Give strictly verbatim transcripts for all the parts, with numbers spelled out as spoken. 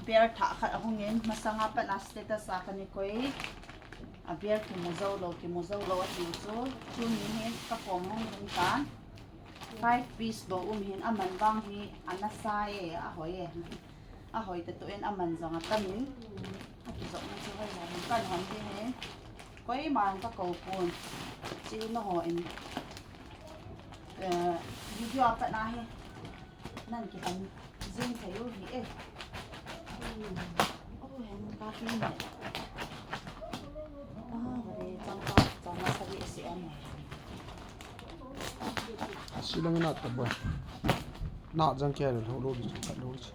Pair thah khat ahung in, masanga pat a status a kana koi. A pair kimu jou lou, kimu jou lou atiu chu. Tuni hi kakom hung ding tan. Five piece bou um hin, aman vang hi ana sa e, ahoi e. Ahoi tah tah in aman jong atam in. Akijopna chu hoi hoi in kan hon ding e. Koima kakou pon. Chi naho in. Eh, video a pat na hi. Nan kihon jing thei u hi e. Hmm. Oh, hen ka tin ne. Ah, bade chang ka, chang ka sa di si an. Silang na ta ba. Na jang ke lo lo di, lo di.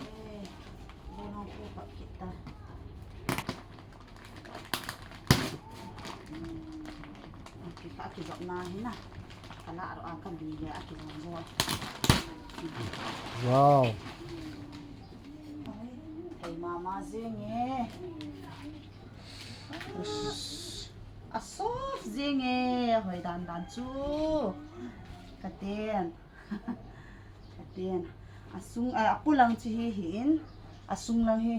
Eh, bo nong ko pa kita. Aki, akijopna hi na. Kala aro a kabi le akijop jo. Wow. Hei mama jing e. Asoft jing e, hoi dan dan chu. Katen. Katen. Asung, a, apolang chu hi hi in. Asung lang hi.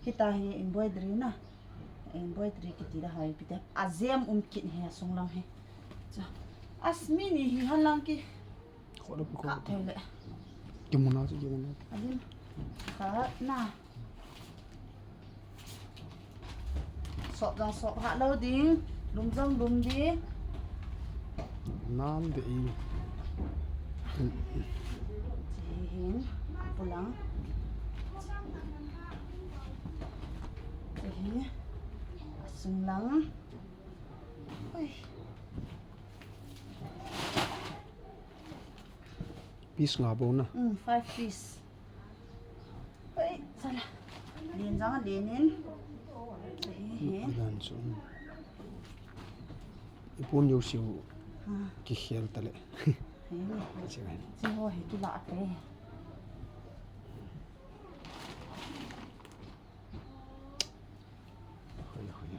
Hita hi embroidery na. Embroidery kiti da hai pite. Ajem um kit hi asung lang hi. Cha. Asmi ni hi han lang ki. Kho da pi kho. Ka thei le. Kimuna chu kimuna. Alim. Ka na. Sop jong sop ha lo ding. Lum jong lum ding. Nam de i. Chi hin. Pulang. Chi hi. Asung lang. Oi. Piece nga bou na. Mm, five piece. Oi, sala. Len jang len in. Hi. Len chu. Ipun yo siu. Ha. Kikhel tale. Hi. Chi ho hi tu la te. Hoi, hoi.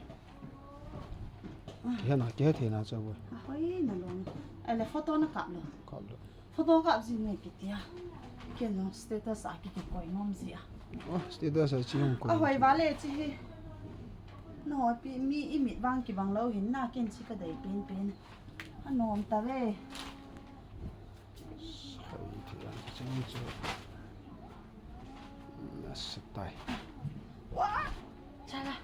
Hena, ke the na cha bo. Hoi, na long. Ale photo na kap lo. Kap lo. Photo kap jing ne kitia. Ken no status a ki koi nom jia. Oh, status a chi hung koi. Ahoi vale chi hi. No, pi mi imit vang kibang lo hin na ken chi kadei pen pen. Anom ta ve. Khai thei a, chang chu. Nasa tai. Wa! Chala.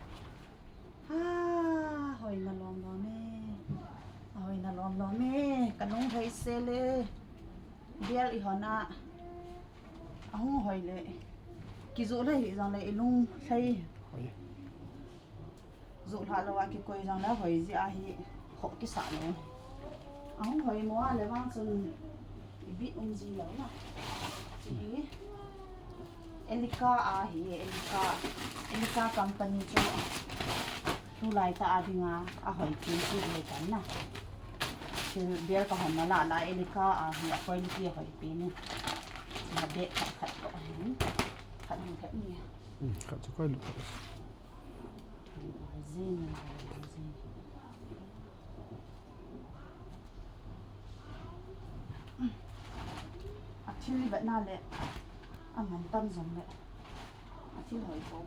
Ah, hoi na lom lom e. Hoi na lom lom e. Ka lung hoi se le. Bial i hona. Ahung hoi le. Kizu le hi jong le i lung lhai. Hoi. Zu lha lou a kikoi jong le hoi ji ahi, khoh kisa lou. Ahung hoi mo a le vang chun i bit um ji lou na. Chi hi Elica ahi, Elica, Elica company chu tulai ta a dinga ahoi pen chu hoi tan na. Thil bial ka hon na la la Elica ahi, a quality ahoi pen ni. Chi ha bag khat khat ko ahi. Khat ni khat ni. Hmm, khat chu koi lu khat. Zing, zing. A thil i vetna le a man tam jong le a thil hoi ko.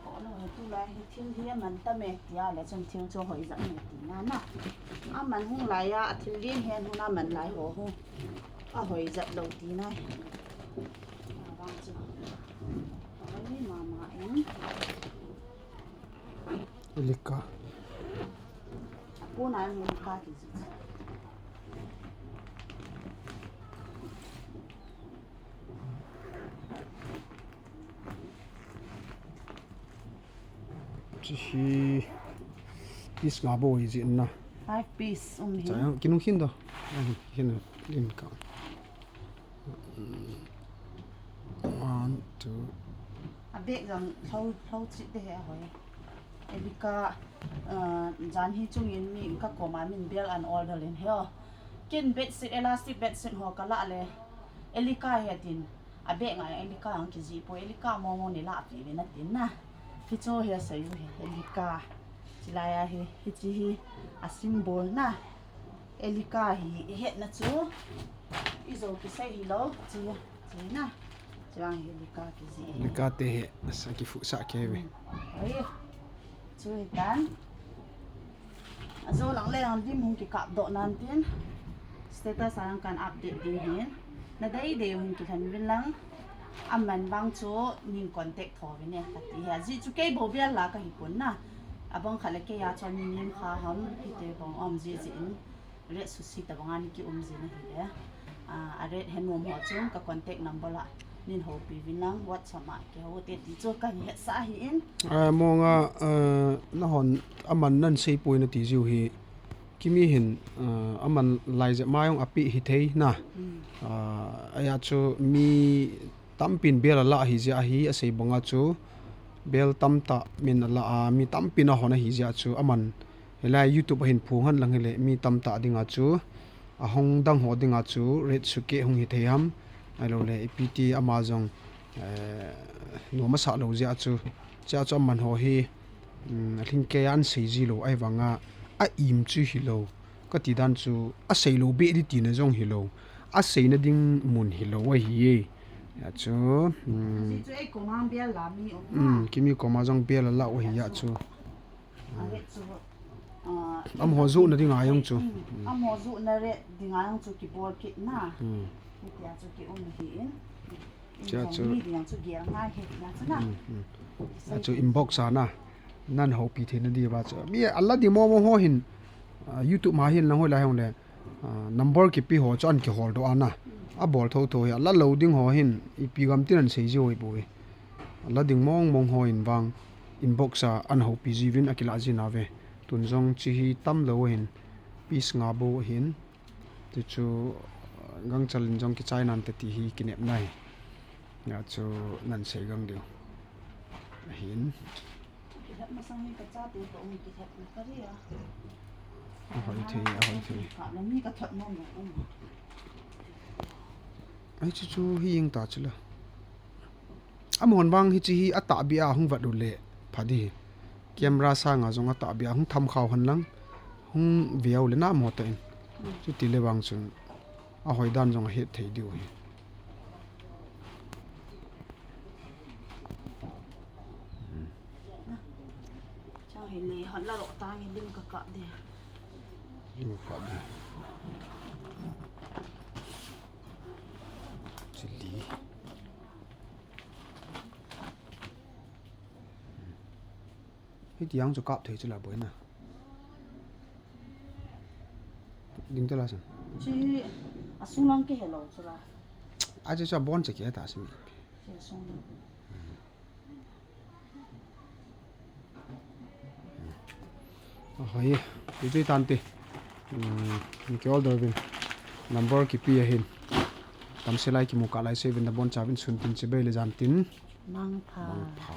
Ko lo he tulai he thil hi a man tam e tia le chun thil chu hoi jat e tina na. A man hung lai a, a thil lim hen hun a man lai ho hu. A hoi jat lou tina. A vang chu. A hoi mama in. Elica. Kona Elica kiti. Chi hi piece nga bou hi jin na. Five piece um hi. Cha, kinung khin do. Khin in ka. One, two. A bag jong lhou, lhou chih te hi a hoi. Elica, ah, jan hi chungin mi ka koma min bel an order in hi o. Ken bedsheet, elastic bedsheet ho ka la le. Elica hi atin. A bag nga Elica ang kiji po, Elica mo mo ni la pi ve na tin na. Hi cho hi a sayu hi, Elica. Chilai a hi, hi chi hi a symbol na. Elika hi, hetna chu. Ijo kisei hilou, chi, chi na. Chuang hi Elika kiji. Elika te hi, sa kifu sa ke ve. Ai. Chu hitan. Ajo lang le lang dim hung kikap doh nan tin. Status a lang kan update ding hin. Nadei dei hung kihen vin lang. Aman bang chu nin contact tho vin e, kati hi. Ajeh chu kei bou bel la kahi pon na. Abang khat le kei a chu ni nim kha ham, kiti bang um jiji in. Rate susi tabang a ni kium jin ahile. A, a rate henom ho chun ka contact number la nin houpi vin lang WhatsApp a kihou te ti chu kahin hetsah ahin. A, monga, a, nahon aman nan sei poi nati jiu hi. Kimi hin, a, aman lai jep ma jong api hithei na. Hmm. A, ahi a chu mi tampin bel ala ahi jeh ahi asei banga chu bel tamtah min ala a mi tampin ahon ahi jeh a chu aman Hilai YouTube a hin phung hen lang hile, mi tamtah dinga chu, ahung dang ho dinga chu, rate sukeh hung hithei ham, ahilou le, ipi ti ama jong, eh, nom asah lou jeh a chu, chea chu aman ho hi, um, alhingkei a ahin sei ji lou, ahivanga, a im chu hilou, kati dan chu, asei lou beh ding tina jong hilou, aseina ding mun hilou ahi e. Hia chu, um, Ajeh chu ei koma bel la mi um um, na. Kimi koma jong bel ala u ahi a chu. A rate chu, ah, amaho johna dinga jong chu. Mm, amaho johna rate dinga jong chu kibol kit na. Mm. Hitia chu kium ahin. Chea chu. Mi dinga chu gel ngai hi, hia chu na. Mm, mm. Kisei a chu inbox a na. Nan houpi theina diuva chu. Mi ala ding mong mong ho hin, ah, YouTube ma hin lang hoilai hung le. Ah, number kipe ho chu ahin kihol doh ana. Abol thotho hi, ala lou ding ho hin, ipi gam tin ahin sei ji hoi bou e. Ala ding mong mong ho in vang, inbox a ahin houpi jiuvin akilah jin ave. Tun jong chi hi tam lou ahin, piece nga bou ahin. Ti chu, ah, gangchal in jong kichai nante ti hi kinepna ahi. Hia chu nan sei gang diu. Ahin. Kilhep masang hi ka chate toh hung kilhep na ka ri a. Ahoi thei, ahoi thei. Ka na mi ka thot nom nom um. Ai chu chu hi jeng ta chu la. Amahon vang hiche hi atahbeh a hung vet u le pha ding hi. Camera sanga jong atahbeh a hung tham khau hen lang. Hung ve u le na mo ta in. Chuti le vang chun ahoi dan jong ahet thei diu hi. Chang hi le, hot la ro tang in lim ka kap de. Lim ka kap de. Chili. Hiti ang chu kap thei chu la boina. Ding te la san. Chi asung lang ke hello chu la. A chu sa bon che ke ta simi. Chi asung lang. Ahoi, tui tante. Hmm, ki order vin. Number kipe ahin. Tamse lai kimu kah lai se vin nabon chauvin sun tin chibai le jan tin. Mangpha. Mangpha.